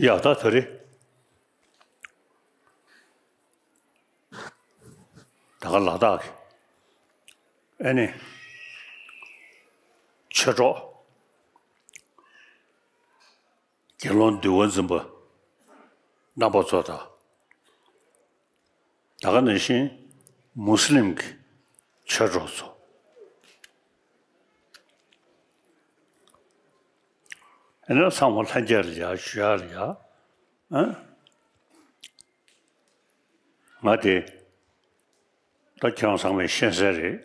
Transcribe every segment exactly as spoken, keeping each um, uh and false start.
ཡ་ད་དེ་རེད། ད་ག་ལ་དྭགས་ཀྱི་ཨེ་ནི་ཆོས་གྲོགས་དགེ་སློང་འདུལ་བ་འཛིན་པ་རྣམ་པ་ཚོ་དང་། ད་ག་ནང་བཞིན་མུ་སི་ལིམ་གྱི་ཆོས་གྲོགས་ཚོ། ཨེ་ན་ཚང་མ་ལྷན་རྒྱས་ལ་ཡ་ཞུ་ཡ་ལ་ཡ། ཨ། ང་དེ་ད་ཁྱེད་རང་ཚང་མས་ཤེས་གསལ་རེད།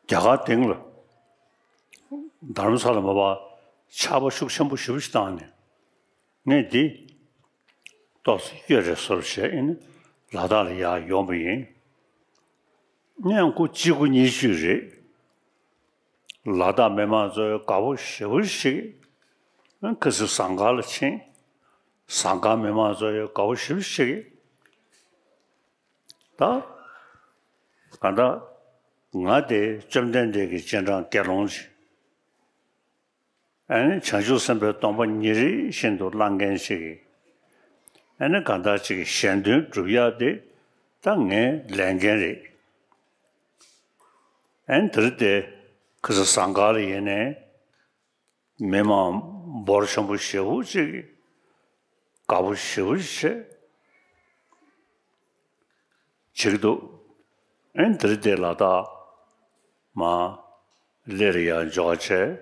རྒྱ་གར་སྟེང་ལ་དྷ་རམ་ས་ལ་མ་པ་ཆར་པ་ཤུགས་ཆེན་པོ་ཞེ་པོ་ཞིག་བཏང་ནས་ངས་འདི་ཏོག་ཙམ་གཡོལ་རེ་སོར་བྱས་ཨེ་ནི་ལ་དྭགས་ལ་ཡར་ཡོང་པ་ཡིན། ངས་ཡང་སྐུ་གཅིག་པུ་གཉིས་མཐུད་རེད། ལ་དྭགས་མི་མང་ཚོ་དགའ་པོ་ཞེ་པོ་ཞིག་ཁ་སང་ཟངས་དཀར་ལ་ཕྱིན། ཟངས་དཀར་མི་མང་ཚོ་དགའ་པོ་ཞེ་པོ་ཞིག་ད་གང་ལྟར་ང་དེ་བཅོམ་ལྡན་འདས་ཀྱི་སྤྱན་དྲངས་དགེ་སློང་ཅིག་ཨ་ནི་བྱང་ཆུབ་སེམས་དཔའི་སྡོམ་པ་ཉིན་རེ་བཞིན་དུ་བླང་མཁན་ཞིག་གིས། ཨ་ནི་གང་ལྟར་ཅིག་གཞན་དོན་སྒྲུབ་ཡག་དེ་ད་ངའི་ལས་འགན་རེད། ཨ་ནི་དེར་དེ་ཁ་སང་ཟངས་དཀར་ལ་ཡིན་ནའི་མི་མང་འབོར་ཆེན་པོ་ཞེ་པོ་ཅིག་གིས་དགའ་པོ་ཞེ་པོ་ཞིག་བྱེད། བྱེད་ཀྱི་འདུག་ཨེ་འདིར་དེ་ལ་དྭགས་མ་སླེབས་ཡ་འཇོག་བྱས།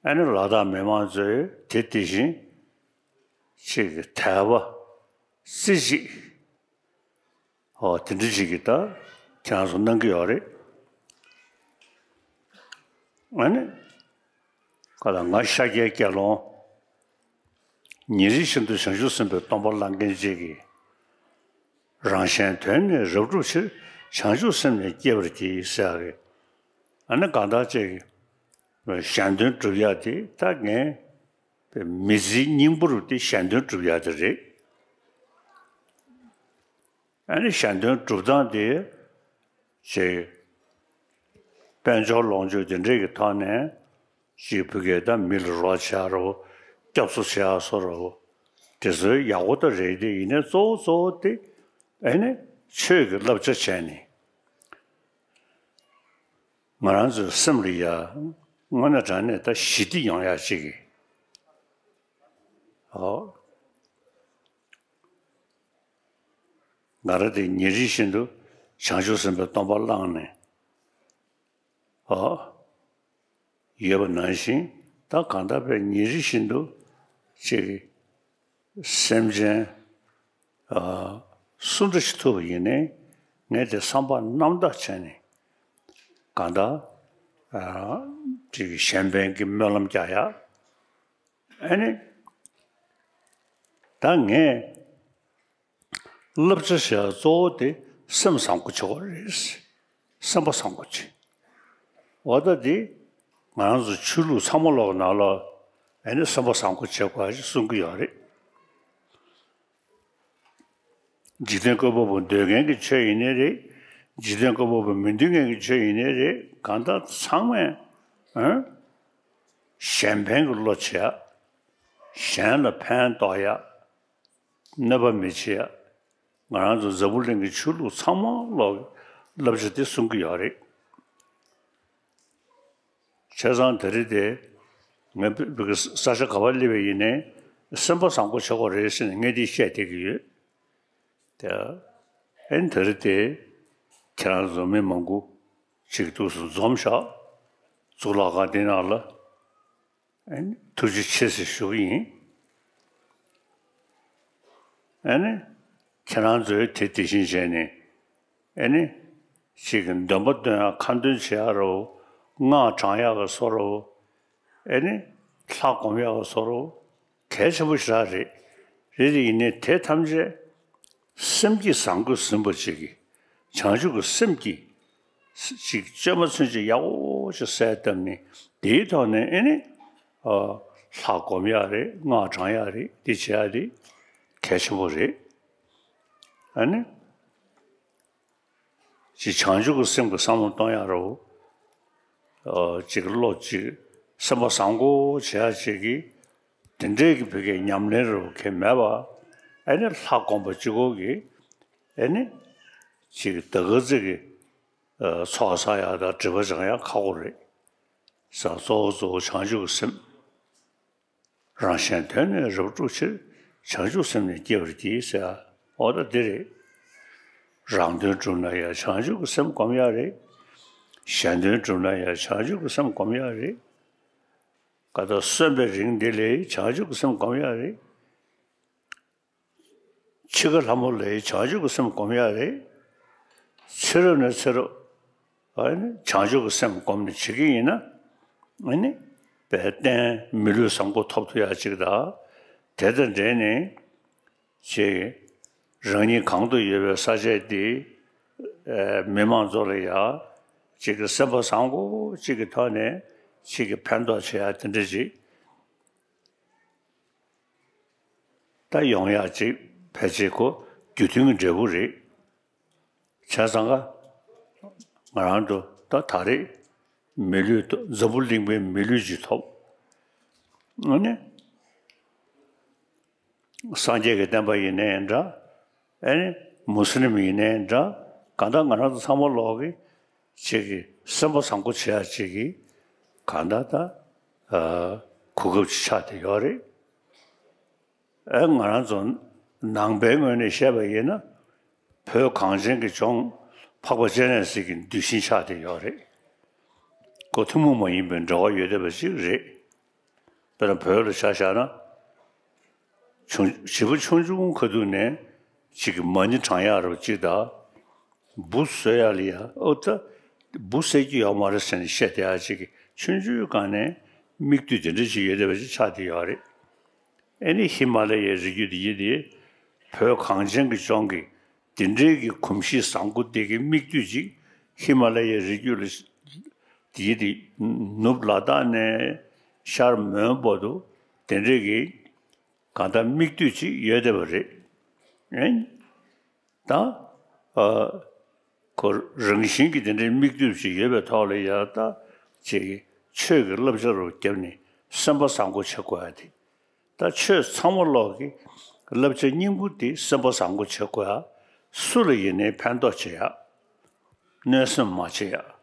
ཨེ་ནི་ལ་དྭགས་མི་མང་ཚོས་དེ་དེ་བཞིན་ཅིག་དད་པ་རྩེ་གཅིག་ཨོ་དེ་འདྲ་ཅིག་གིས་ད་ཁྱེད་རང་ཚོ་གནང་གི་ཡོད་རེད། ཨ་ནི། ཀ་ལ་ང་ཤཱཀྱའི་དགེ་སློང་། ཉིན་རེ་བཞིན་དུ་བྱང་ཆུབ་སེམས་དཔའི་སྡོམ་པ་བླང་མཁན་ཅིག་གིས། རང་གཞན་དོན་ནི་རབ་བསྒྲུབ་ཕྱིར། བྱང་ཆུབ་སེམས་ནི་བསྐྱེད་པར་བགྱི་ཟེར་ཡག་གི་ཨ་ནི་གང་ལྟར་ཅིག་གིས་གཞན་དོན་སྒྲུབ་ཡག་དེ་ད་ངས་མི་ཚེའི་སྙིང་པོ་རུ་དེ་གཞན་དོན་སྒྲུབ་ཡག་དེ་རེད། ཨ་ནི་གཞན་དོན་སྒྲུབ་སྟངས་དེ་ཅིག་དཔལ་འབྱོར་ལོངས་སྤྱོད་དེ་འདྲས་ཀྱི་ཐོག་ནས་ཅིག་བུ་གས་ད་མི་ལ་རོགས་བྱེད་ཡག་རོ། སྐྱོབ་གསོ་བྱེད་ཡག་བཟོ་རོ། དེ་ཚོའི་ཡག་པོ་ད་རེད་དེ་ཡིན་ནའི་གཙོ་བོ་གཙོ་བོ་དེ་ཨ་ནི་ཆོས་ཀྱི་བསླབ་བྱ་བྱས་ནས་ང་རང་ཚོའི་སེམས་ལ་ཡ་དངོས་གནས་དྲང་གནས་ད་ཞི་བདེ་ཡོང་ཡག་ཅིག་གི་ཨོ། ང་རང་དེ་ཉིན་རེ་བཞིན་དུ་བྱང་ཆུབ་སེམས་དཔའི་སྡོམ་པ་བླངས་ནས་ཨ་ཡོད་པ་ནང་བཞིན་ད་གང་ལྟར་པའི་ཉིན་རེ་བཞིན་དུ་ཅིག་སེམས་ཅན་ཨ་སུ་འདྲ་ཞིག་ཐུག་པ་ཡིན་ནའི་ངས་དེ་བསམ་པ་རྣམ་དག་བྱས་ནས་གང་ལྟར་ཨ་ཅིག་གཞན་ཕན་གྱི་སྨོན་ལམ་རྒྱག་ཡག་ཨ་ནི་ད་ངས། བསླབ་བྱ་ཞེས་གཙོ་བོ་དེ་སེམས་བཟང་པོ་བྱེད་དགོས་རེད། སེམས་པ་བཟང་པོ་བྱེད། འོ་ད་འདི་ང་རང་ཚོ་ཆོས་ལུགས་ཚང་མ་ལོག་ནང་ལ་ཨ་ནི་སེམས་པ་བཟང་པོ་བྱེད་དགོས་ཞེས་གསུང་གི་ཡོད་རེད། འཇིག་རྟེན་བཀོད་པ་པོ་འདོད་མཁན་གྱི་ཆོས་ཡིན་ནའི་རེད། འཇིག་རྟེན་བཀོད་པ་པོ་མི་འདོད་མཁན་གྱི་ཆོས་ཡིན་ནའི་རེད། གང་ལྟར་ཚང་མས་ཨ་གཞན་ཕན་གྱི་བློ་བྱེད་ཡ། གཞན་ལ་ཕན་ཐོགས་ཡ། གནོད་པ་མི་བྱེད་ཡ། ང་རང་ཚོ་འཛམ་བུ་གླིང་གི་ཆོས་ལུགས་ཚང་མ་ལོག་གི་བསླབ་བྱ་དེ་གསུང་གི་ཡོད་རེད། བྱས་ཙང་དེ་རིང་དེ་ངས་བོད་ཀྱི་ས་ཆ་ག་པར་སླེབས་པ་ཡིན་ནའི་སེམས་པ་བཟང་པོ་བྱེད་དགོས་རེད་ཟེར་ནས་ངས་འདི་བཤད་བསྡད་ཀྱི་ཡོད། དེ་ཨེ་ནི་དེ་རིང་དེ་ཁྱེད་རང་ཚོ་མི་མང་པོ་ཅིག་འདུག་སེ་འཛོམས་ཤག་གཙུག་ལག་ཁང་འདི་ནང་ལ། ཨ་ནི་ཐུགས་རྗེ་ཆེ་ཟེར་ཞུ་གི་ཡིན། ཨ་ནི་ཁྱེད་རང་ཚོས་དེ་དེ་བཞིན་བྱས་ནས་ཨ་ནི་ཅིག་གི་འདོན་པ་འདོན་ཡག་ཁ་འདོན་བྱེད་ཡག་རོ། སྔགས་བགྲང་ཡག་གི་བཟོ་འདྲ་བོ། ཨ་ནི་ལྷ་སྒོམ་ཡག་གི་བཟོ་འདྲ་བོ། གལ་ཆེན་པོ་ཞེ་དྲག་རེད། རེད་དེ་ཡིན་ནའི་དེ་ཐམས་ཅད་སེམས་ཀྱིས་བཟང་པོས་ཟིན་པ་ཅིག་གིས་བྱང་ཆུབ་ཀྱི་སེམས་ཀྱིས་ཅིག་བཅོས་མ་ཚུན་ཆད་ཡག་པོ་ཅིག་གསལ་བཏབ་ནས་དེའི་ཐོག་ནས་ཨེ་ནི་ཨ་ལྷ་སྒོམ་ཡག་རེད། སྔགས་བགྲང་ཡག་རེད། འདི་བྱེད་ཡག་དེ་གལ་ཆེན་པོ་རེད། ཨ་ནི། ཅིག་བྱང་ཆུབ་ཀྱི་སེམས་ཀྱི་བསམ་བློ་གཏོང་ཡག་རོ། ཨ་ཅིག་བློ་ཅིག་སེམས་པ་བཟང་པོ་བྱེད་ཡག་ཅིག་གིས་དེ་འདྲའི་གི་བོད་སྐད་ཉམས་ལེན་རོ་གལ་མེད་པ། ཨ་ནི་ལྷ་སྒོམ་པ་གཅིག་པོ་གིས་ཨ་ནི་ཅིག་ད་ག་ཚོད་ཀྱི་ཨ་ཚོགས་བསགས་ཡག་དང་སྒྲིབ་པ་སྦྱང་ཡག་ཁག་པོ་རེད། ས་གཙོ་བོ་གཙོ་བོ་བྱང་ཆུབ་ཀྱི་སེམས། རང་གཞན་དོན་ནི་རབ་བསྒྲུབ་ཕྱིར། བྱང་ཆུབ་སེམས་ནི་བསྐྱེད་པར་བགྱི་ཟེར། འོ་ད་འདི་རེད། རང་དོན་སྒྲུབ་ན་ཡང་བྱང་ཆུབ་ཀྱི་སེམས་སྒོམ་ཡག་རེད། གཞན་དོན་སྒྲུབ་ན་ཡང་བྱང་ཆུབ་ཀྱི་སེམས་སྒོམ་ཡག་རེད། ཀ་ད་གསོན་པའི་རིང་འདི་ལ་བྱང་ཆུབ་ཀྱི་སེམས་སྒོམ་ཡག་རེད། འཆི་ཁ་ལྷ་མོ་ལ་བྱང་ཆུབ་ཀྱི་སེམས་སྒོམ་ཡག་རེད། ཚེ་རབས་ནས་ཚེ་རབས་ཨ་ནི་བྱང་ཆུབ་ཀྱི་སེམས་སྒོམ་ནས་བྱེད་ཀྱི་ཡིན་ན། ཨ་ནི་དཔལ་ལྡན་མི་ལུས་བཟང་པོ་ཐོབ་ཐུབ་ཡག་ཅིག་དང་། དེ་དང་འབྲེལ་ནས་ཅིག་རང་ཉིད་གང་དུ་ཡོད་པའི་ས་ཆ་འདི་ཨ་མི་མང་ཚོ་ལ་ཡ་ཅིག་གི་སེམས་པ་བཟང་པོ་ཅིག་གི་ཐོག་ནས་ཅིག་གི་ཕན་ཐོགས་བྱེད་ཡག་དེ་འདྲ་ཅིག་ད་ཡོང་ཡག་ཅིག་ཕལ་ཆེར་ཁོ་རྒྱུ་མཐུན་གྱི་འབྲས་བུ་རེད། བྱས་ཙང་ཀ་ང་རང་ཚོ་ད་ད་རེས་མི་ལུས་ཐོབ། འཛམ་བུ་གླིང་པའི་མི་ལུས་ཅིག་ཐོབ། ཨ་ནི་སངས་རྒྱས་ཀྱི་བསྟན་པ་ཡིན་ནའི་འདྲ། ཨ་ནི་མུ་སི་ལིམ་ཡིན་ནའི་འདྲ། གང་ལྟར་ང་རང་ཚོ་ཚང་མ་ལོག་གི་ཅིག་གི་སེམས་པ་བཟང་པོ་བྱེད་ཡག་ཅིག་གི་གང་ལྟར་ད་ཨ་གོ་སྐབས་ཅིག་ཆགས་བསྡད་ཡོད་རེད། ཨེ་ང་རང་ཚོ་ནང་པའི་ངོས་ནས་བཤད་པ་ཡིན་ན། བོད་གངས་ཅན་གྱི་ལྗོངས་འཕགས་པ་སྤྱན་རས་གཟིགས་ཀྱི་གདུལ་ཞིང་ཆགས་བསྡད་ཡོད་རེད། ཁོ་ཐུན་མོང་མ་ཡིན་པའི་འབྲེལ་བ་ཡོད་བསྡད་པ་ཅིག་རེད། དཔེར་ན་བོད་ལ་ཆ་བཞག་ན། ཆུང་བྱིས་པ་ཆུང་ཆུང་ཁ་ཐུག་ནས་ཅིག་གི་མ་ཎི་བགྲང་ཡག་རོ་ཅིག་དང་། འབུ་བཟོ་ཡག་ལ་ཡ། ཨོ་ད་འབུ་བསད་རྒྱུ་ཡོད་མ་རེད་ཟེར་ནས་བཤད་བསྡད་ཡག་ཅིག་གི་ཆུང་ཆུང་སྒང་ནས་མིག་ལྟོས་དེ་འདྲ་ཅིག་ཡོད་བསྡད་པ་ཅིག་ཆགས་བསྡད་ཡོད་རེད། ཨེ་ནི་ཧི་མ་ལ་ཡའི་རི་རྒྱུད་འདི་ཡི་དེ་བོད་གངས་ཅན་གྱི་ལྗོངས་ཀྱི་དེ་འདྲའི་གི་གོམས་གཤིས་བཟང་པོ་དེ་གི་མིག་ལྟོས་ཅིག་ཧི་མ་ལ་ཡའི་རི་རྒྱུད་ལ་དེ་ཡི་དེ་ནུབ་ལ་དྭགས་ནས་ཤར་མོན་བར་དུ་དེ་འདྲའི་གི་གང་ལྟར་མིག་ལྟོས་ཅིག་ཡོད་བསྡད་པ་རེད། ཨེ། ད་ཨ་ཁོ་རང་བཞིན་གྱི་དེ་འདྲའི་མིག་ལྟོས་ཅིག་ཡོད་པའི་ཐོག་ལ་ཡ། ད་ཅིག་ཆོས་ཀྱི་བསླབ་བྱ་རུ་བརྒྱབ་ནས་སེམས་པ་བཟང་པོ་བྱེད་དགོས་ཡ་དེ། ད་ཆོས་ཚང་མ་ལོག་གི་བསླབ་བྱ་སྙིང་པོ་དེ་སེམས་པ་བཟང་པོ་བྱེད་དགོས་ཡ། སུ་ལ་ཡིན་ནའི་ཕན་ཐོགས་བྱེད་ཡ། གནོད་སེམས་མ་བྱེད་ཡ།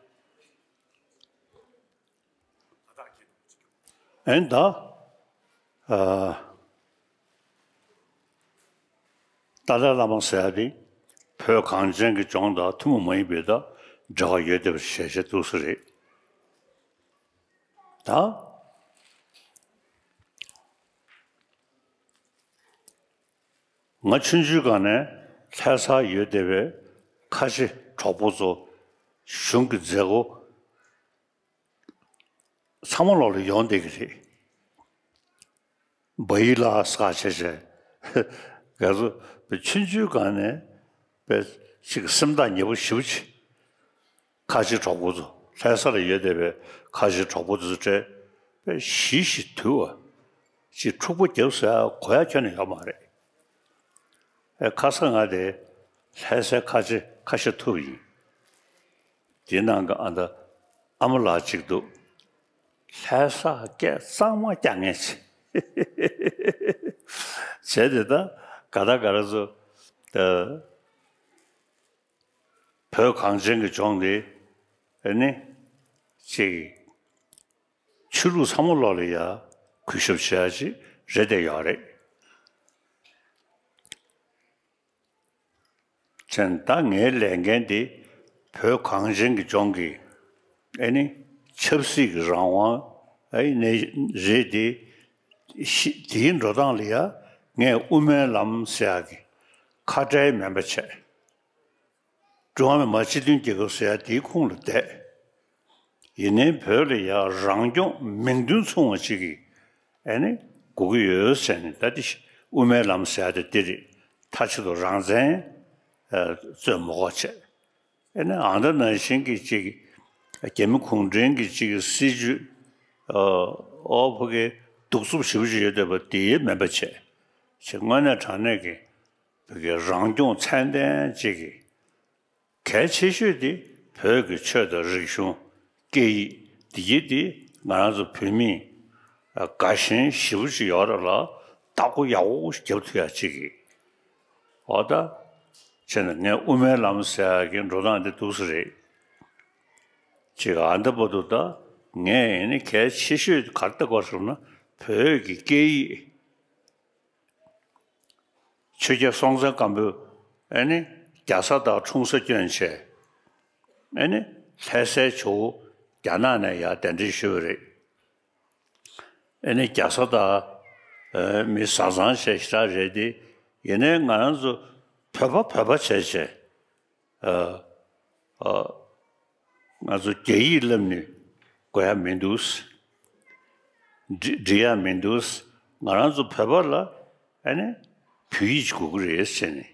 ཨེ་ད། ཨ། ཏཱ་ལའི་བླ་མ་ཟེར་ཡ་དེ་བོད་གངས་ཅན་གྱི་ལྗོངས་དང་ཐུན་མོང་མ་ཡིན་པའི་དང་འབྲེལ་བ་ཡོད་བསྡད་པ་ཞལ་བཞེས་འདུག་སེ་རེད། ད་ང་ཆུང་ཆུང་སྒང་ནས་ལྷ་སར་ཡོད་བསྡད་པའི་ཁ་ཆེ་གྲོགས་པོ་ཚོ་གཞུང་གི་མཛད་སྒོ་ཚང་མ་ལོག་ལ་ཡོང་བསྡད་ཀྱི་རེད། བ་ཡི་ལ་ས་ཆེ་ཆེ། ང་ཚོ་ཆུང་ཆུང་སྒང་ནས་པའི་ཅིག་སེམས་ཐག་ཉེ་པོ་ཞེ་པོ་ཅིག་ཁ་ཆེ་གྲོགས་པོ་ཚོ། ལྷ་ས་ལ་ཡོད་བསྡད་པའི་ཁ་ཆེ་གྲོགས་པོ་ཚོ་གྲས་པས་ཞི་ཞི་དུལ་བ། ཅིག་འཁྲུག་པ་རྒྱབ་ཟེར་ཡ་གོ་ཡ་ཁྱོན་ནས་ཡོད་མ་རེད། ཨེ་ཁ་སང་ང་དེ་ལྷ་སའི་ཁ་ཆེ་ཁ་ཤས་ཐུག་ཡིན། དེའི་ནང་གི་ཨ་མདའ་ཨ་མ་ལགས་གཅིག་འདུག་ལྷ་ས་སྐད་གཙང་མ་རྐྱང་ངེས་བྱས། བྱས་དེ་ད་ག་ད་ག་ར་ཚོ་ད་བོད་གངས་ཅན་གྱི་ལྗོངས་འདི་ཨེ་ནི་ཅིག་ཆོས་ལུགས་ཚང་མ་ལོག་ལ་ཡ་གུས་ཞབས་བྱེད་ཡ་ཅིག་རེད་བསྡད་ཡོད་རེད། བྱས་ན་ད་ངའི་ལས་འགན་དེ་བོད་གངས་ཅན་གྱི་ལྗོངས་ཀྱི་ཨེ་ནི་ཆབ་སྲིད་ཀྱི་རང་དབང་ཨེ་ནི་རེད་དེ། ཤི་དེའི་འགྲོ་སྟངས་ལ་ཡ་ངས་དབུ་མའི་ལམ་ཟེར་ཡ་གི་ཁ་བྲལ་མིན་པ་བྱས། ཀྲུང་ཧྭ་མི་དམངས་སྤྱི་མཐུན་རྒྱལ་ཁབ་ཟེར་ཡ་དེའི་ཁོངས་ལ་བསྡད། ཡིན་ནའི་བོད་ལ་ཡ་རང་སྐྱོང་མིང་དོན་མཚུངས་པ་ཅིག་གི་ཨེ་ནི་དགོས་ཀྱི་ཡོད་ཟེར་ནས། ད་དེ་དབུ་མའི་ལམ་ཟེར་ཡ་དེ་འདི་རེད། མཐའ་གཅིག་ཏུ་རང་བཙན་ཨ་རྩོད་མ་དགོས་བྱས། ཨེ་ནི་ཨ་མདའ་ནང་བཞིན་གྱི་ཅིག་རྒྱ་མི་གུང་ཁྲན་གྱི་ཅིག་སྲིད་ཇུས་ཨ་ཨོ་ཕ་གི་གདུག་རྩུབ་ཞེ་པོ་ཅིག་ཡོད་བསྡད་པ་དེ་མིན་པ་བྱས། ཅིག་དངོས་གནས་དྲང་གནས་ཀྱི་བོད་ཀྱི་རང་སྐྱོང་ཚད་ལྡན་ཅིག་གི་གལ་ཆེ་ཤོས་དེ་བོད་ཀྱི་ཆོས་དང་རིག་གཞུང་། སྐད་ཡིག་འདི་གྱིས་དེ་ང་རང་ཚོ་བོད་མི་དགའ་ཞེན་ཞེ་པོ་ཅིག་ཡོད་རེད་ལ། བདག་པོ་ཡག་པོ་ཞིག་རྒྱབ་ཐུབ་ཡ་ཅིག་གི། འོ་ད་བྱས་ན་ངས་དབུ་མའི་ལམ་ཟེར་ཡ་གི་འགྲོ་སྟངས་འདི་འདུག་སེ་རེད། ཅིག་ཨ་འདི་བར་དུ་ད་ངས་ཨེ་ནི་གལ་ཆེ་ཤོས་ག་རེ་བལྟ་དགོས་ཟེར་ན། བོད་ཀྱི་སྐད་ཡིག་ཆོས་རྒྱལ་སྲོང་བཙན་སྒམ་པོས་ཨེ་ནི་རྒྱ་བཟའ་དང་འཁྲུངས་ས་བསྐྱོན་བྱས། ཨེ་ནི་ལྷ་སའི་ཇོ་བོ་རྒྱ་ནག་ནས་ཡར་གདན་འདྲེན་ཞུས་པ་རེད། ཨེ་ནི་རྒྱ་བཟའ་དང་ཨེ་མི་བཟའ་ཚང་བྱས་ཞེ་དྲག་རེད་དེ། ཡིན་ནའི་ང་རང་ཚོ་བོད་པ་བོད་པ་བྱས་བྱས། ཨ་ཨ་ང་ཚོ་རྒྱ་ཡིག་བསླབ་ནས་དགོས་ཡ་མི་འདུག་འབྲི་འབྲི་ཡ་མི་འདུག་ང་རང་ཚོ་བོད་པ་ལ་ཨ་ནི་བོད་ཡིག་ཅིག་དགོས་ཀྱི་རེད་ཟེར་ནས།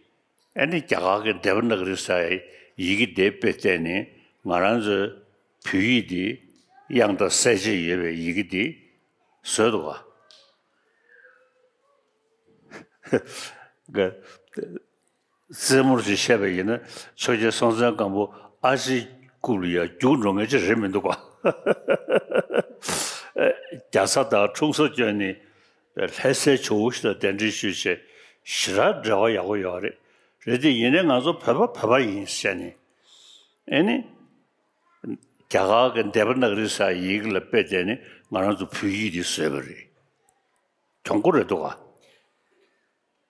ཨ་ནི་རྒྱ་གར་གྱི་དེ་བ་ན་ག་རི་ཟེར་ཡི་གེ་དེ་དཔེ་བལྟས་ནས་ང་རང་ཚོའི་བོད་ཡིག་དེ་དབྱངས་རྟ་གསལ་བྱེད་ཡོད་པའི་ཡི་གེ་དེ་བཟོས་འདུག་ག་ག་རྩེད་མོར་ཅིག་བཤད་པ་ཡིན་ན། ཆོས་རྒྱལ་སྲོང་བཙན་སྒམ་པོ་ཨ་ཕྱིའི་རྐུབ་ལ་ཡར་རྒྱུག་འགྲོ་མཁན་ཅིག་རེད་མི་འདུག་ག་རྒྱ་བཟའ་དང་འཁྲུངས་ས་བསྐྱོན་ནས་ལྷ་སའི་ཇོ་བོ་ཞིག་དང་གདན་འདྲེན་ཞུས་བྱས། ཞེ་དྲག་འབྲེལ་བ་ཡག་པོ་ཡོད་རེད། རེད་དེ་ཡིན་ནའི་ང་ཚོ་བོད་པ་བོད་པ་ཡིན་ཟེར་ནས། ཨེ་ནི་རྒྱ་གར་གྱི་དེ་བ་ན་ག་རི་ཟེར་ཡི་གེ་ལ་དཔེ་བལྟས་ནས་ང་རང་ཚོ་བོད་ཡིག་འདི་བཟོས་པ་རེད། གྱོང་པོ་རེད་འདུག་ག་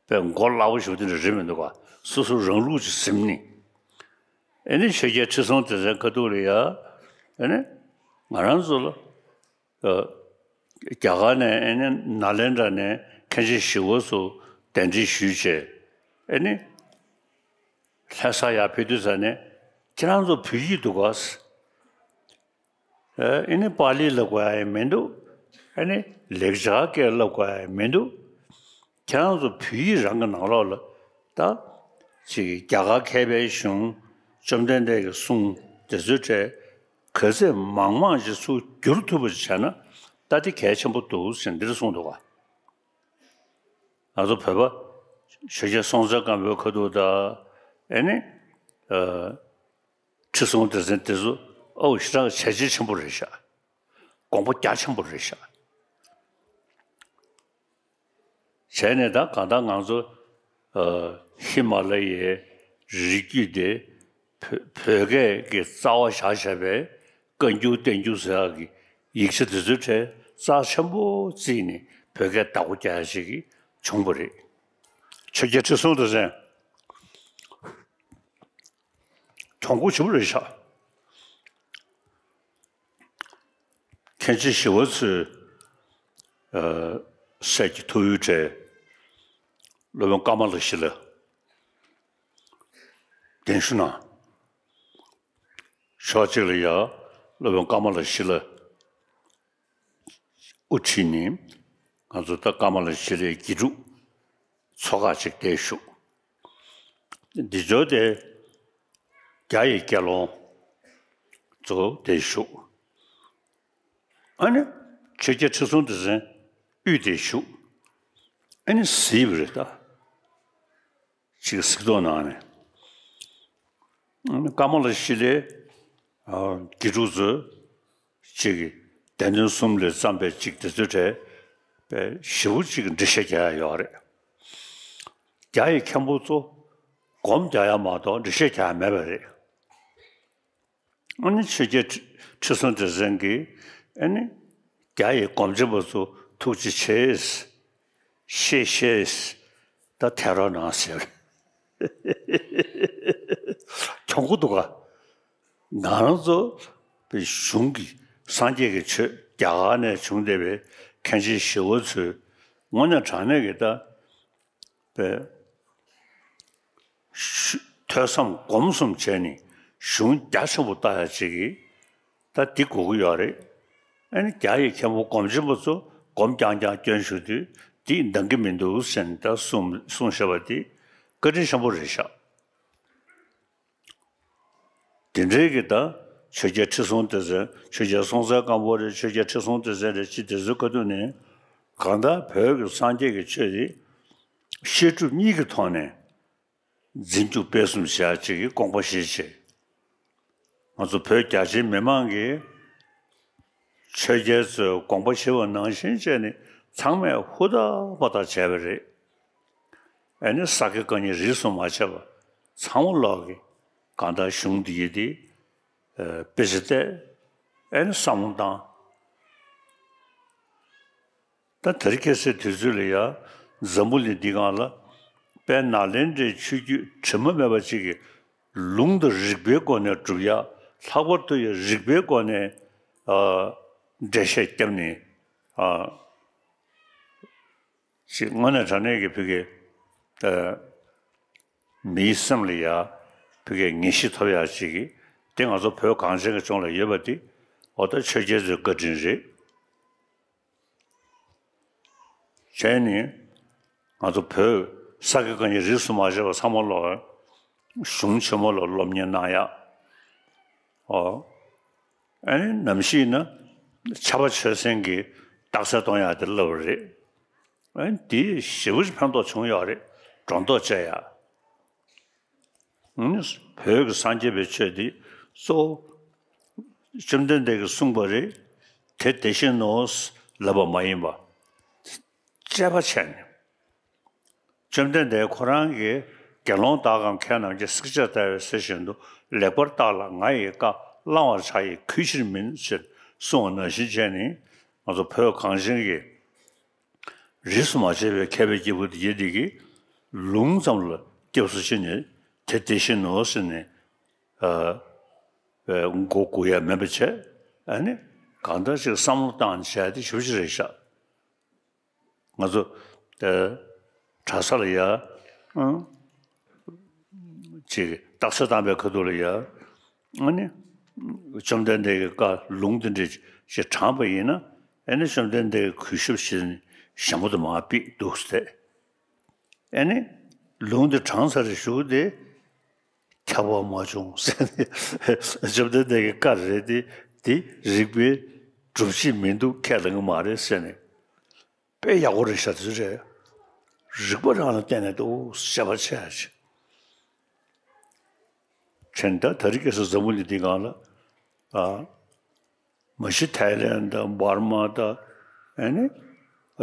དཔེ་མགོ་སླ་པོ་ཞིག་དེ་འདྲ་རེད་མི་འདུག་ག་སོ་སོ་རང་ལུགས་ཅིག་ཟིན་ནས། ཨེ་ནི་ཆོས་རྒྱལ་ཁྲི་སྲོང་ལྡེ་བཙན་ཁ་ཐུག་ལ་ཡ། ཨེ་ནི་ང་རང་ཚོ་ལ་ཨ་རྒྱ་གར་ནས་ཨེ་ནི་ནཱ་ལེནྡྲ་ནས་མཁན་ཆེན་ཞི་བ་འཚོ་གདན་འདྲེན་ཞུས་བྱས། ཨེ་ནི་ལྷ་ས་ཡར་ཕེབས་དུས་ཙ་ནས་ཁྱེད་རང་ཚོ་བོད་ཡིག་འདུག་ག་ཨེ་ནི་པཱ་ལི་བསླབ་དགོས་ཡ་ཡང་མི་འདུག་ཨེ་ནི་ལེགས་སྦྱར་སྐད་བསླབ་དགོས་ཡ་ཡང་མི་འདུག་ཁྱེད་རང་ཚོ་བོད་ཡིག་རང་གི་ནང་ལོགས་ལ་ད་ཅིག་རྒྱ་གར་མཁས་པའི་གཞུང་། བཅོམ་ལྡན་འདས་ཀྱི་གསུང་དེ་ཚོའི་གྲས་ག་ཚད་མང་མང་ཅིག་ཚུར་བསྒྱུར་ཐུབ་པ་ཅིག་བྱས་ན། ད་དེ་གལ་ཆེན་པོ་འདུག་ཟེར་འདིར་གསུངས་འདུག་ག་ང་ཚོ་བོད་པ་ཆོས་རྒྱལ་སྲོང་བཙན་སྒམ་པོའི་ཁ་ཐུག་དང་། ཨེ་ནི་ཨ་ཁྲི་སྲོང་ལྡེ་བཙན་དེ་ཚོ་ཨོ་ཞེ་དྲག་བྱས་རྗེས་ཆེན་པོ་རེད་ཤག་དགོངས་པ་རྒྱ་ཆེན་པོ་རེད་ཤག་བྱས་ནས་ད་གང་ལྟར་ང་ཚོ་ཨ་ཧི་མ་ལ་ཡའི་རི་རྒྱུད་དེ་བོད་བོད་སྐད་ཀྱི་རྩ་བ་བཞག་བྱས་པའི་བཀའ་འགྱུར་བསྟན་འགྱུར་ཟེར་ཡག་གི་ཡིག་ཆ་དེ་ཚོའི་གྲས་རྩ་ཆེན་པོ་བརྩིས་ནས་བོད་སྐད་བདག་པོ་རྒྱག་ཡ་ཞིག་གི་བྱུང་བ་རེད། ཆོས་རྒྱལ་ཁྲི་སྲོང་ལྡེ་བཙན་གྱོང་གུན་ཆེན་པོ་རེད་ཤག་མཁན་ཆེན་ཞི་བ་འཚོའི་ཨ་སྲས་ཀྱི་ཐུ་བོའི་གྲས་སློབ་དཔོན་ཀ་མ་ལ་ཤཱི་ལ་གདན་ཞུ་གནང་། ཕྱོགས་གཅིག་ལ་ཡ་སློབ་དཔོན་ཀ་མ་ལ་ཤཱི་ལ་དབུ་ཁྲིད་ནས་ང་ཚོ་ད་ཀ་མ་ལ་ཤཱི་ལའི་དགེ་ཕྲུག་ཚོ་ཁག་ཅིག་བསྡད་བཞུགས། འདི་ཚོ་དེ་རྒྱ་ཡི་དགེ་སློང་ དུ་དེ་བཞུགས། ཨ་ནི་ཆོས་རྒྱལ་ཁྲི་སྲོང་ལྡེ་བཙན་དབུས་དེ་བཞུགས། ཨ་ནི་གཟིགས་པ་རེད་ད། ཅིག་གཟིགས་རྟོག་གནང་ནས། ཀ་མ་ལ་ཤི་ལའི་དགེ་ཕྲུག་ཚོས་ཅིག་སྡེ་སྣོད་གསུམ་ལས་བརྩམས་པའི་ཅིག་དེ་ཚོའི་གྲས་པའི་ཞེ་པོ་ཅིག་འགྲེལ་བཤད་རྒྱག་ཡ་ཡོད་རེད། རྒྱ་ཡི་མཁན་པོ་ཚོ་སྒོམ་རྒྱག་ཡ་མ་གཏོགས་འགྲེལ་བཤད་རྒྱག་ཡ་མེད་པ་རེད། ཨ་ནི་ཆོས་རྒྱལ་ཁྲི་ཁྲི་སྲོང་ལྡེ་བཙན་གྱིས་ཨ་ནི་རྒྱ་ཡི་སྒོམ་ཆེན་པོ་ཚོ་ཐུགས་རྗེ་ཆེ། ཤེས་ཤེས། ད་ཐལ་རོགས་གནང་ཟེར། གྱོང་པོ་འདུག་ག། ང་རང་ཚོ་པའི་གཞུང་གི་སངས་རྒྱས་ཀྱི་ཆོས་རྒྱ་གར་ནས་བྱུང་བསྡད་པའི་མཁན་ཆེན་ཞི་བ་འཚོས་དངོས་གནས་དྲང་གནས་ཀྱི་ད་པའི་ཐོས་བསམ་སྒོམ་གསུམ་བྱས་ནས་གཞུང་རྒྱ་ཆེན་པོ་ལྟ་ཡ་ཅིག་གིས་ད་འདི་དགོས་ཀྱི་ཡོད་རེད། ཨ་ནི་རྒྱ་ཡི་མཁན་པོ་སྒོམ་ཆེན་པོ་ཚོ་སྒོམ་རྐྱང་རྐྱང་སྐྱོན་ཞུ་དུས་འདི་འདང་གི་མི་འདུག་ཟེར་ནས་ད་གསུངས་གསུངས་བཞག་པ་འདི་བཀའ་དྲིན་ཆེན་པོ་རེད་ཤག། དེ་འདྲའི་གི་ད་ཆོས་རྒྱལ་ཁྲི་སྲོང་ལྡེ་བཙན། ཆོས་རྒྱལ་སྲོང་བཙན་སྒམ་པོ་རེད། ཆོས་རྒྱལ་ཁྲི་སྲོང་ལྡེ་བཙན་རེད། ཅི་དེ་ཚོའི་ཁ་ཐུག་ནས་གང་ལྟར་བོད་ཀྱི་སངས་རྒྱས་ཀྱི་ཆོས་དེ་བཤད་སྒྲུབ་གཉིས་ཀྱི་ཐོག་ནས་འཛིན་སྐྱོང་སྤེལ་གསུམ་བྱེད་ཡ་ཅིག་གི་དགོངས་པ་བཞེས་བྱས། ང་ཚོ་བོད་རྒྱ་ཆེའི་མི་མང་གིས་ཆོས་རྒྱལ་ཚོས་དགོངས་པ་བཞེས་པ་ནང་བཞིན་བྱས་ནས་ཚང་མས་ཧུར་ཐག་པ་ཐག་བྱས་པ་རེད། ཨ་ནི་ས་དགེ་བཀའ་རྙིང་རིས་སུ་མ་ཆད་པ་ཚང་མ་ལོག་གི་གང་ལྟར་གཞུང་འདི་ཡི་དེ་དཔེ་ཆ་བལྟས། ཨ་ནི་བསམ་བློ་བཏང་། ད་དེ་རིང་ཁ་སང་དུས་ཚོད་ལ་ཡ་འཛམ་བུ་གླིང་འདི་སྒང་ལ་དཔལ་ནཱ་ལེནྡྲའི་ཆོས་བརྒྱུད་དྲི་མ་མེད་པ་ཅིག་གི་ལུང་དང་རིགས་པའི་སྒོ་ནས་སྒྲུབ་ཡ། ལྷག་པར་དུ་ཡ་རིགས་པའི་སྒོ་ནས་ཨ་འགྲེལ་བཤད་བརྒྱབ་ནས་ཨ་ཅིག་དངོས་གནས་དྲང་གནས་ཀྱི་བོད་ཀྱི་ཨ་མིའི་སེམས་ལ་ཡ་བོད་ཀྱི་ངེས་ཤེས་ཐོབ་ཡ་ཅིག་གི་དེ་ང་ཚོ་བོད་གངས་ཅན་གྱི་ལྗོངས་ལ་ཡོད་པ་དེ་འོ་ད་ཆོས་རྒྱལ་ཚོའི་བཀའ་དྲིན་རེད། བྱས་ནས་ང་ཚོ་བོད་ས་དགེ་བཀའ་རྙིང་རིས་སུ་མ་ཆད་པ་ཚང་མ་ལོག་གཞུང་ཆེན་མོ་ལ་སློབ་གཉེར་གནང་ཡ། ཨོ། ཨ་ནི་ནམ་ཞིག་ན་ཕྱྭ་པ་ཆོས་སེང་གིས་རྟགས་གསལ་གཏོང་ཡ་དེ་སླབ་པ་རེད། ཨ་ནི་དེ་ཞེ་པོ་ཅིག་ཕན་ཐོགས་བྱུང་ཡོད་རེད། སྒྲོ་འདོགས་བཅད་ཡ། བོད་ཀྱི་སངས་རྒྱས་པའི་ཆོས་འདི་གཙོ་བོ་བཅོམ་ལྡན་འདས་ཀྱིས་གསུངས་པ་རེད། དེ་དེ་བཞིན་ནོ་ལབ་པ་མ་ཡིན་པ། དཔྱད་པ་བྱས་ནས། བཅོམ་ལྡན་འདས་ཁོ་རང་གིས་དགེ་སློང་དག་གམ་མཁས་རྣམས་ཀྱིས་བསྲེག་བཅད་བརྡར་བའི་གསེར་བཞིན་དུ་ལེགས་པར་བརྟགས་ལ་ང་ཡི་བཀའ་བླང་བར་བྱ་ཡི་གུས་ཕྱིར་མིན་ཞེས་གསུངས་པ་ནང་བཞིན་བྱས་ནས་ང་ཚོ་བོད་གངས་ཅན་གྱི་རིས་སུ་མ་ཆད་པའི་མཁས་པའི་སྐྱེས་བུ་དེ་ཡི་དེ་གིས་ལུང་ཙམ་ལ་སྐྱབས་སུ་མཆི་ནས་དེ་དེ་བཞིན་ནོ་ཟེར་ནས་ཨ་མགོ་སྒུར་ཡ་མེད་པ་བྱས། ཨ་ནི་གང་ལྟར་ཅིག་བསམ་བློ་བཏང་བྱས་དེ་ཞེ་པོ་ཅིག་རེད་ཤག། ང་ཚོ་ཨ་གྲྭ་ས་ལ་ཡ་ཨང་ཅིག་རྟགས་གསལ་བཏང་པའི་ཁ་ཐུག་ལ་ཡ་ཨ་ནི་བཅོམ་ལྡན་འདས་ཀྱི་བཀའ་ལུང་དེ་འདྲ་ཞིག་དྲངས་པ་ཡིན་ན་ཨ་ནི་བཅོམ་ལྡན་འདས་ཀྱིས་གུས་ཞབས་བྱས་ནས་ཞལ་མོ་དེ་མར་ཕུད་འདུག་ཟེར། ཨ་ནི་ལུང་དེ་དྲངས་ཚར་རེ་བཞུགས་ཏེ་ཁྱབ་པ་མ་བྱུང་ཟེར་ནས་བཅོམ་ལྡན་འདས་ཀྱི་བཀའ་རེད་དེ་དེ་རིགས་པའི་སྒྲུབ་བྱེད་མི་འདུག་ཁས་ལེན་གྱི་མ་རེད་ཟེར་ནས། དཔེ་ཡག་པོ་རེད་ཤག་དེ་ཚོ་རེད། རིགས་པ་རང་ལ་བརྟེན་ནས་འདུག་ཤེས་པ་ཆེ་ཆེ། ཕྱིན་ད་དེ་རིང་ཁ་སང་འཛམ་བུ་གླིང་འདི་སྒང་ལ་ཨ་མ་གཞི་ཐའི་ལེན་དང་འབར་མ་དང་ཨ་ནི་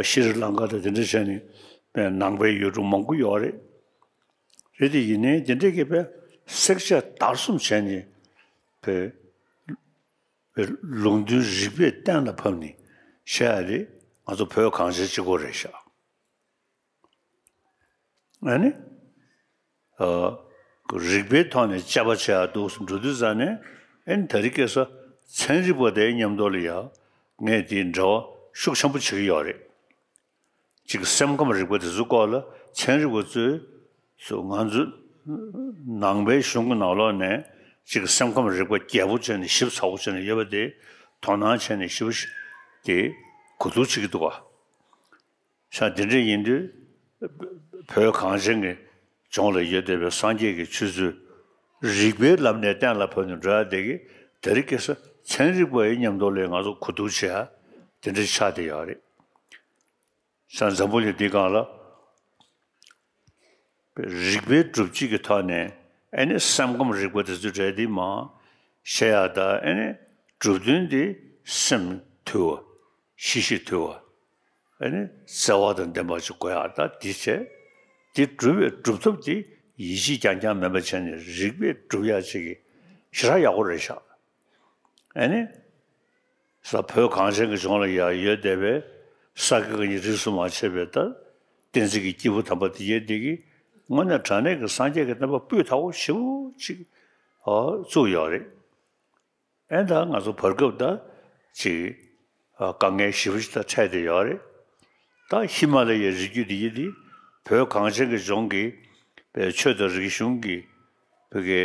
ཤྲི་ལང་ཀ་དང་དེ་འདྲ་བྱས་ནས་ནང་པའི་ཡུལ་གྲུ་མང་པོ་ཡོད་རེད། རེད་དེ་ཡིན་ནའི་དེ་འདྲའི་གི་དཔེ་བསྲེག་བཅད་བརྡར་གསུམ་བྱས་ནས་དཔེ། ལུང་དོན་རིགས་པས་གཏན་ལ་ཕབ་ནས་བཤད་ཡ་དེ་ང་ཚོ་བོད་གངས་ཅན་གཅིག་པོ་རེད་ཤག། ཨ་ནི། ཨ། རིགས་པའི་ཐོག་ནས་དཔྱད་པ་བྱེད་ཡ་འདུག་འགྲོ་དུས་ཙ་ནས་ཨ་ནི་དེ་རིང་ཁ་སང་ཚན་རིག་པ་དེའི་མཉམ་དུ་ལ་ཡ་ངས་དེའི་འབྲེལ་བ་ཤུགས་ཆེན་པོ་བྱེད་ཀྱི་ཡོད་རེད། གཅིག་སེམས་ཁམས་རིག་པ་དེ་ཚོའི་སྐོར་ལ་ཚན་རིག་པ་ཚོས་སུ་ང་ཚོ་ནང་པའི་གཞུང་གི་ནང་ལོགས་ནས་གཅིག་སེམས་ཁམས་རིག་པ་རྒྱས་པོ་བྱས་ནས་ཞིབ་ཚགས་པོ་བྱས་ནས་ཡོད་པ་དེ་དོ་སྣང་བྱས་ནས་ཞིབ་ཞིབ་དེ་གོ་བསྡུར་བྱེད་ཀྱི་འདུག་ག། ཤ་འདི་འདྲ་ཡིན་དུས་བོད་གངས་ཅན་གྱི་ལྗོངས་ལ་ཡོད་བསྡད་པའི་སངས་རྒྱས་ཀྱི་ཆོས་ཚུལ་རིགས་པའི་ལམ་ནས་གཏན་ལ་ཕབ་ནས་འགྲོ་ཡ་དེ་གི་ དེ་རིང་ཁ་སང་ཚན་རིག་པ་ཡི་མཉམ་དུ་ལ་ང་ཚོ་གོ་བསྡུར་བྱེད་ཡ་དེ་འདྲ་ཆགས་བསྡད་ཡོད་རེད། ས་འཛམ་བུ་གླིང་འདི་སྒང་ལ་རིག་པའི་སྒྲུབ་བྱེད་ཀྱི་ཐོག་ནས་ཨེ་ནི་སེམས་ཁམས་རིག་པ་དེ་ཚོའི་གྲས་འདི་མང་བཤད་ཡ་ད་ཨེ་ནི་གྲུབ་དོན་འདི་སེམས་དུལ་བ། ཤེས་བཞིན་དུལ་བ། ཨེ་ནི་བརྩེ་བ་དང་ལྡན་པ་ཞིག་དགོས་ཡག་ད་འདི་བྱས། འདི་སྒྲུབ་པའི་སྒྲུབ་ཐབས་འདི་ཡིད་ཆེས་རྐྱང་རྐྱང་མིན་པ་བྱས་ནས་རིག་པས་སྒྲུབ་ཡག་ཅིག་གི་ཞེ་དྲག་ཡག་པོ་རེད་ཤག་ཨེ་ནི་ས་བོད་གངས་ཅན་གྱི་ལྗོངས་ལ་ཡ་ཡོད་བསྡད་པའི་ས་དགེ་བཀའ་རྙིང་རིས་སུ་མ་ཆད་པའི་ད་བསྟན་འཛིན་གྱི་སྐྱེས་བུ་དམ་པ་དེ་ཡས་འདི་གིས་དངོས་གནས་དྲང་གནས་ཀྱི་སངས་རྒྱས་ཀྱི་བསྟན་པ་སྤུས་དག་པོ་ཞེ་པོ་ཅིག་ཨ་བཙུགས་ཡོད་རེད། ཨེ་ད་ང་ཚོ་བར་སྐབས་ད་ཅིག་ཨ་དཀའ་ངལ་ཞེ་པོ་ཅིག་ད་འཕྲད་བསྡད་ཡོད་རེད། ད་ཧི་མ་ལ་ཡའི་རི་རྒྱུད་འདི་ཡི་འདི་བོད་གངས་ཅན་གྱི་ལྗོངས་ཀྱི་པའི་ཆོས་དང་རིག་གཞུང་གི་བོད་ཀྱི་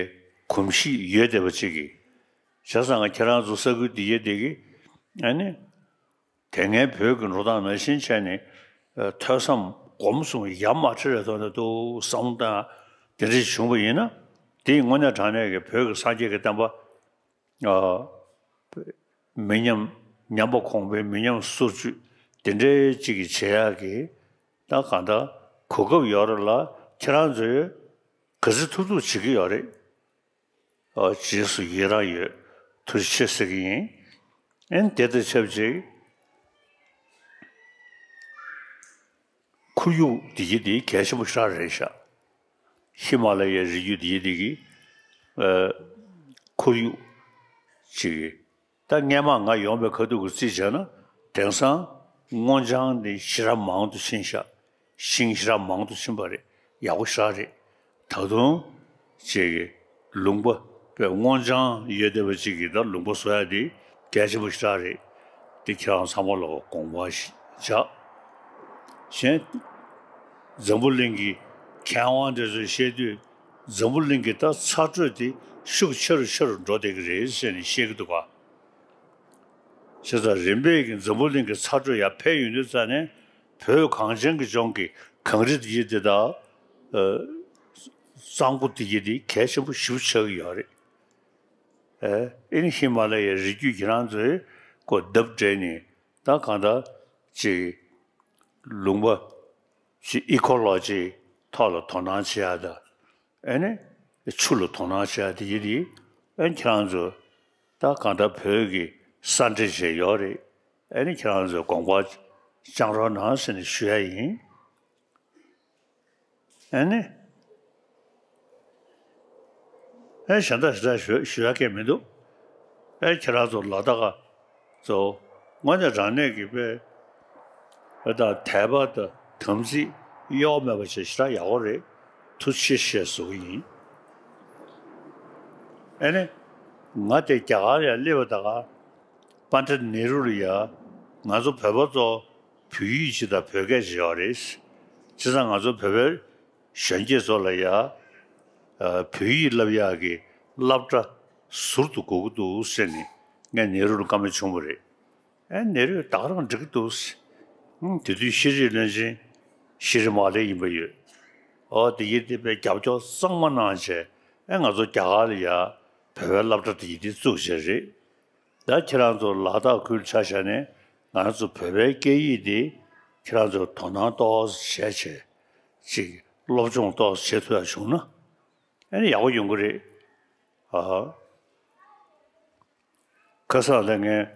གོམས་གཤིས་ཡོད་བསྡད་པ་ཅིག་གིས་བྱས་ཙང་ང་ཁྱེད་རང་ཚོ་ས་ཁུལ་འདི་ཡི་འདི་གི་ཨ་ནི་དེ་སྔའི་བོད་ཀྱི་འགྲོ་སྟངས་ནང་བཞིན་བྱས་ནས་ཨ་ཐོས་བསམ་སྒོམ་གསུམ་ཡ་མ་བྲལ་བའི་ཐོག་ནས་འདུག་བསམ་སྟངས་དེ་འདྲ་བྱུང་བ་ཡིན་ན་དེ་དངོས་གནས་དྲང་གནས་ཀྱི་བོད་ཀྱི་སངས་རྒྱས་ཀྱི་བསྟན་པ་ཨ་མི་ཉམས། ཉམས་པ་གོང་འཕེལ། མི་ཉམས་སོར་ཆུད། དེ་འདྲའི་ཅིག་གི་བྱེད་ཡག་གི་ད་གང་ལྟར་གོ་སྐབས་ཡོད་རེད་ལ་ཁྱེད་རང་ཚོས་ག་ཚོད་ཐུབ་ཐུབ་བྱེད་ཀྱི་ཡོད་རེད། ཨ་རྗེས་སུ་ཡི་རང་ཡོད། ཐུགས་རྗེ་ཆེ་ཟེར་གྱི་ཡིན། ཨེ་དེ་དང་ཆབས་ཅིག་ཁོར་ཡུག་འདི་གི་འདི་གལ་ཆེན་པོ་ཞེ་དྲག་རེད་ཤག་ཧི་མ་ལ་ཡའི་རི་རྒྱུད་འདི་གི་འདི་གི་ཨ་ཁོར་ཡུག་ཅིག་གི་ད་སྔས་མ་ང་ཡོང་པའི་ཁ་ཐུག་གི་རྩིས་བྱས་ན་དེང་སང་སྔོ་ལྗང་འདི་ཞེ་དྲག་མང་དུ་ཕྱིན་ཤག་ཤིང་ཞེ་དྲག་མང་དུ་ཕྱིན་པ་རེད། ཡག་པོ་ཞེ་དྲག་རེད། ད་དུང་ཅིག་གི་ལུང་པ་པའི་སྔོ་ལྗང་ཡོད་བསྡད་པ་ཅིག་གིས་ད་ལུང་པ་བཟོ་ཡ་དེ་གལ་ཆེན་པོ་ཞེ་དྲག་རེད། དེ་ཁྱེད་རང་ཚང་མ་ལ་དགོངས་པ་ཞིག་བཞག་གཞན་འཛམ་བུ་གླིང་གི་མཁས་དབང་དེ་ཚོས་བཤད་དུས་འཛམ་བུ་གླིང་གི་ད་ཚ་དྲོད་དེ་ཤུགས་ཆེ་རུ་ཆེ་རུ་འགྲོ་བསྡད་ཀྱི་རེད་ཟེར་ནས་བཤད་ཀྱི་འདུག་ག་བྱས་ཙང་རིམ་པས་ཀྱི་འཛམ་བུ་གླིང་གི་ཚ་དྲོད་ཡར་འཕེལ་ཡོང་དུས་ཙ་ནས་བོད་གངས་ཅན་གྱི་ལྗོངས་ཀྱི་གངས་རི་དེ་ཡི་དེ་དག་གཙང་པོ་དེ་ཡི་དེ་གལ་ཆེན་པོ་ཞེ་པོ་ཆགས་ཀྱི་ཡོད་རེད། ཨེ་ཨེ་ནི་ཧི་མ་ལ་ཡའི་རི་རྒྱུད་ཁྱེད་རང་ཚོས་ཀོ་རྡབ་སྤྲད་ནས་ད་གང་ལྟར་ཅིག་ལུང་པ་ཅིག་ཨི་ཁོ་ལོ་ཇི་ཐོག་ལ་དོ་སྣང་བྱེད་ཡ་ད་ཨེ་ནི་ཆུ་ལ་དོ་སྣང་བྱེད་ཡ་དེ་ཡི་དེ་ཨེ་ཁྱེད་རང་ཚོ་ད་གང་ལྟར་བོད་ཀྱི་ས་འདྲེ་བྱས་ཡོད་རེད། ཨེ་ནི་ཁྱེད་རང་ཚོས་དགོངས་པ་བཅངས་རོགས་གནང་ཟེར་ནས་ཞུ་ཡ་ཡིན། ཨེ་ནི། ཨེ་གཞན་དག་ཞེ་དྲག་ཞུ་ཞུ་ཡ་གང་མི་འདུག་ཨེ་ཁྱེད་རང་ཚོ་ལ་དྭགས་ཚོ་དངོས་གནས་དྲང་གནས་ཀྱི་དཔེ་ཨེ་ད་དད་པ་དང་དམ་ཚིག་གཡོ་མེད་པ་བྱས་ཞེ་དྲག་ཡག་པོ་རེད། ཐུགས་རྗེ་ཆེ་ཞེས་ཟེར་གྱི་ཡིན། ཨེ་ནི། ང་དེ་རྒྱ་གར་ཡར་སླེབས་པ་ད་ག་པཎྜི་ཏ་ནེ་རུ་ལ་ཡ། ང་ཚོ་བོད་པ་ཚོ་བོད་ཡིག་ཅིག་དང་བོད་སྐད་ཅིག་ཡོད་རེད། བྱས་ཙང་ང་ཚོ་བོད་པའི་གཞོན་སྐྱེས་ཚོ་ལ་ཡ། ཨ་བོད་ཡིག་བསླབ་ཡག་གི་སློབ་གྲྭ་ཟུར་དུ་དགོས་ཀྱི་འདུག་ཟེར་ནས་ངས་ནེ་རུ་ལ་བཀའ་མོལ་བྱུང་བ་རེད། ཨེ་ནེ་རུས་ད་ག་རང་འགྲིག་གི་འདུག་ཟེར། ཨང་དེ་དུས་ཤེས་རིག་བློན་ཆེན་ཤེས་རིག་མ་ལེགས་ཡིན་པ་ཡོད། ཨོ་དེ་ཡིན་དེ་དཔེ་རྒྱབ་སྐྱོར་གཙང་མ་གནང་བྱས་ཨེ་ང་ཚོ་རྒྱ་གར་ལ་ཡ་བོད་པའི་སློབ་གྲྭ་དེ་ཡིན་དེ་བཙུགས་བྱས་རེད། ད་ཁྱེད་རང་ཚོ་ལ་དྭགས་ཁུལ་ཆ་བཞག་ནས་ང་ཚོ་བོད་པའི་སྐད་ཡིག་འདི་ཁྱེད་རང་ཚོ་དོ་སྣང་ཏོག་ཙམ་བྱས་བྱས་ཅིག་སློབ་སྦྱོང་ཏོག་ཙམ་བྱེད་ཐུབ་ཡ་བྱུང་ན་ཨ་ནི་ཡག་པོ་ཡོང་གི་རེད། ཨ། ཁ་སང་ལ་ངས་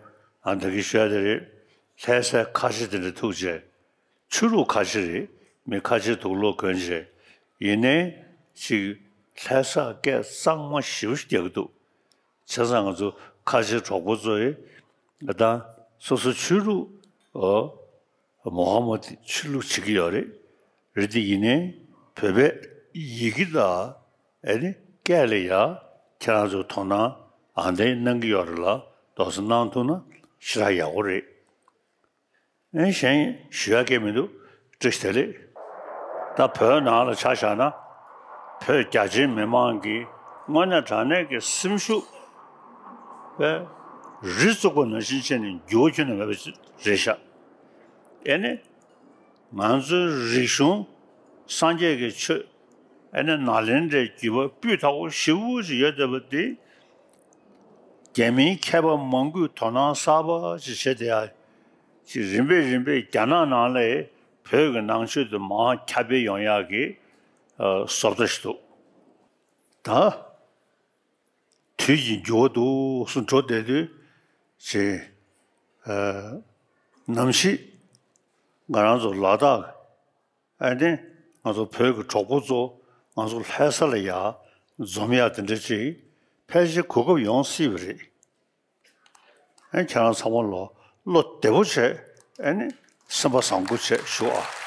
ཨ་ད་གི་ཤོད་དེ་རེད། ལྷ་སའི་ཁ་ཆེ་དེ་འདྲ་ཐུག་བྱས། ཆོས་ལུགས་ཁ་ཆེ་རེད། མི་ཁ་ཆེ་དུག་ལོག་གོན་བྱས། ཡིན་ནའི་ཅིག་ལྷ་ས་སྐད་གཙང་མ་ཞེ་པོ་ཞིག་རྒྱག་གི་འདུག་བྱས་ཙང་ང་ཚོ་ཁ་ཆེ་གྲོགས་པོ་ཚོ་ཡིས་ཨ་ད་སོ་སོ་ཆོས་ལུགས་ཨོ། མོ་ཧ་མོ་དེ་ཆོས་ལུགས་བྱེད་ཀྱི་ཡོད་རེད། རེད་དེ་ཡིན་ནའི་བོད་པའི་ཡི་གེ་དང་ཨ་ནི་སྐད་ལ་ཡ་ཁྱེད་རང་ཚོ་དོ་སྣང་ཨ་འདྲ་གནང་གི་ཡོད་རེད་ལ་དོགས་ཟོན་གནང་ཐུབ་ན་ཞེ་དྲག་ཡག་པོ་རེད། ཨ་ནི་གཞན་ཞུ་ཡ་གང་མི་འདུག་བཀྲ་ཤིས་བདེ་ལེགས། ད་བོད་ནང་ལ་ཆ་བཞག་ན། བོད་རྒྱ་ཆེའི་མི་མང་གིས་དངོས་གནས་དྲང་གནས་ཀྱི་སེམས་ཤུགས་པས་རི་བཙུགས་པ་ནང་བཞིན་བྱས་ནས་འགྱུར་བ་ཁྱོན་ནས་མེད་པ་རེད་ཤག་ཨེ་ནི། ང་ཚོའི་རིག་གཞུང་། སངས་རྒྱས་ཀྱི་ཆོས། ཨེ་ནི་ནཱ་ལེནྡྲའི་བརྒྱུད་པ་སྤུས་དག་པོ་ཞེ་པོ་ཅིག་ཡོད་བསྡད་པ་འདི། རྒྱ་མིའི་མཁས་པ་མང་པོས་དོ་སྣང་གསར་པ་ཅིག་བྱས་བསྡད་ཡ་ཅིག་རིམ་པས་རིམ་པས་རྒྱ་ནག་ནང་ལ་བོད་ཀྱི་ནང་ཆོས་དེ་མར་ཁྱབ་སྤེལ་ཡོང་ཡག་གི་ཨ་བཟོ་ལྟ་ཞིག་འདུག་ད་དུས་ཀྱི་འགྱུར་བ་འདུག་སེ་འགྲོ་བསྡད་དུས་ཅིག་ཨ་ནམ་ཞིག་ང་རང་ཚོ་ལ་དྭགས་ཨ་ནི་ང་ཚོ་བོད་ཀྱི་གྲོགས་པོ་ཚོ་ང་ཚོ་ལྷ་ས་ལ་ཡར་འཛོམས་ཡག་དེ་འདྲ་ཅིག་ཕལ་ཆེར་གོ་སྐབས་ཡོང་སྲིད་པ་རེད། ཨ་ནི་ཁྱེད་རང་ཚང་མ་ལོ་བློ་བདེ་པོ་བྱས་ཨ་ནི་སེམས་པ་བཟང་པོ་བྱས་བཞུགས་ཨ།